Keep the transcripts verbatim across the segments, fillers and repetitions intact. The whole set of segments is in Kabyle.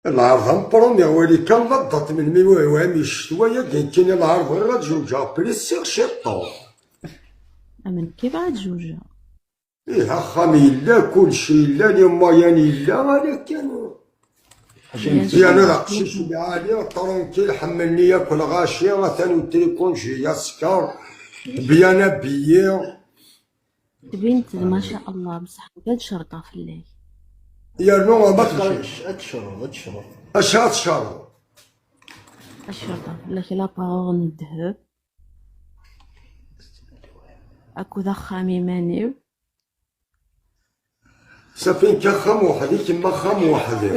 Lɛerḍ am promier, wali kan la date melmi wa-, wa mi ccetwa-yagi nekkini lɛerḍ bɣiɣ ad zewǧeɣ pressé ciṭṭuḥ. Amen kif ad zewǧeɣ. Ih, axxam yella, kullec yella, les moyens yella, ala kan. Bien sûr. Yerna d aqcic lɛali, tranquille, ḥemmlen-iyi akk lɣaci, atan utrikun, j'ai askeṛ, bien habillé. Tbint-d, ma sha Allah, bṣeḥ nekk ad cerḍeɣ fell-ak. Yernu ma tecreḍ, ad tecreḍ, ad tecreḍ. Acu ad tecreḍ? Ad cerḍeɣ fell-ak la parure n ddheb. Akked axxam iman-iw. Safi, nekk axxam weḥd-i, kemm axxam weḥd-i.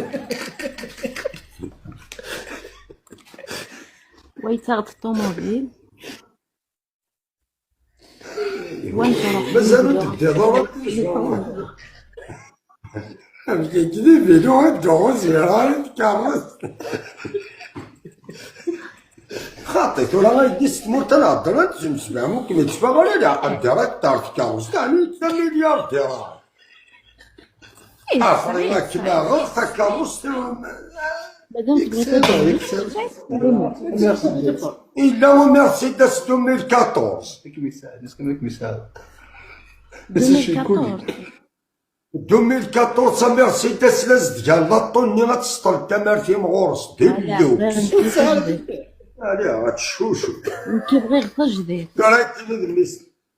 Wa yettaɣ-d ṭumubil. Wa nettruḥ mazal ur tebdiḍ ara. Amek akka d ibilu ad dduɣ ur zmireɣ ara i tkerrust. Xaṭi, tura ay d-is tmurt ad nehder, ad zemzem, ur kem-itteffeɣ ara leɛqel direct ar tkerrust, ɛni d tamilyardira. Afri akken aɣeɣ takerrust. Madame, yeksa, yeksa. Illa Mercedes deux mille quatorze. Deux mille quatorze. Deux mille quatorze, Mercedes la zedgan laṭṭu-nni ad tesṭel tamart-im ɣur-s. D illu. Ala, ad teccucu. Nekk bɣiɣ tajdidt. Tura akken d mmi-s.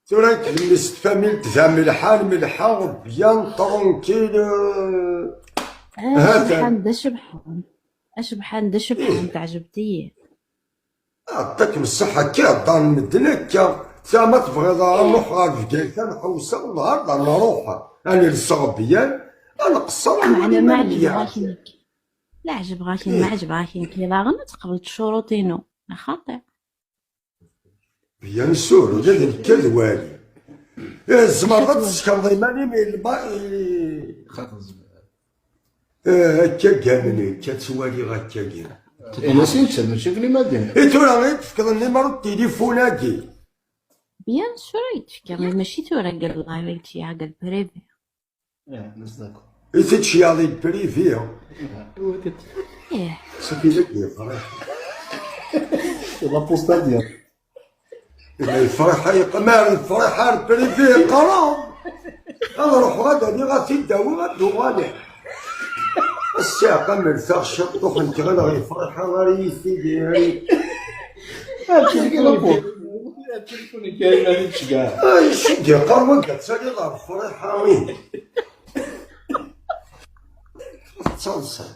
Tura nekk d mmi-s n tfamilt d amelḥan, melḥeɣ, bien, tranquille, euh, ah, hatan. Acebḥan d acebḥan. Acebḥan d acebḥan, teɛjeb-iyi. Ɛṭikem ṣṣeḥḥa, akka heddren medden akka. Ta ma tebɣiḍ ad nruḥ ɣer Bgayet, ad nḥewseɣ, nehder, ad nruḥ, ad nels aɣebyan, ad nqeṣṣer, ad nwali ma ɛǧbeɣ-ak nekk. La ɛǧbeɣ-ak, ma ɛǧbeɣ-ak nekk, daɣen ad tqebleḍ ccuruṭ-inu. Axaṭi. Bien sûr, ula d nekk ad wali. Eh, tzemreḍ ad tsekreḍ iman-im i lba-, i- Xaṭer zem-, eh, akka gamen, akka ttwaliɣ akka gamen. Ini-as i netta, mačči akken i ma d-yenna. I tura i d-tefkeḍ nnimer n tilifun-agi? Bien sûr i d-fkiɣ, mais mačči tura deg live, i d-fkiɣ deg privé. Eh, d'accord. I t-id-tecyaḍ i privé? Ih. Safi dagi yefreḥ. La posta bien. Ma yefreḥ ay q-, ma yefreḥ ar privé yeqreb. Ad ruḥeɣ ad aliɣ ad t-id-awiɣ ad d-uɣaleɣ. Ass-a aqamer taɣ ciṭṭuḥ nekk ɣileɣ yefreḥ ar yitidi. Ay, sidi yeqqar wanda ttaliɣ ɣer Friḥa, ih. Tettaḍsa.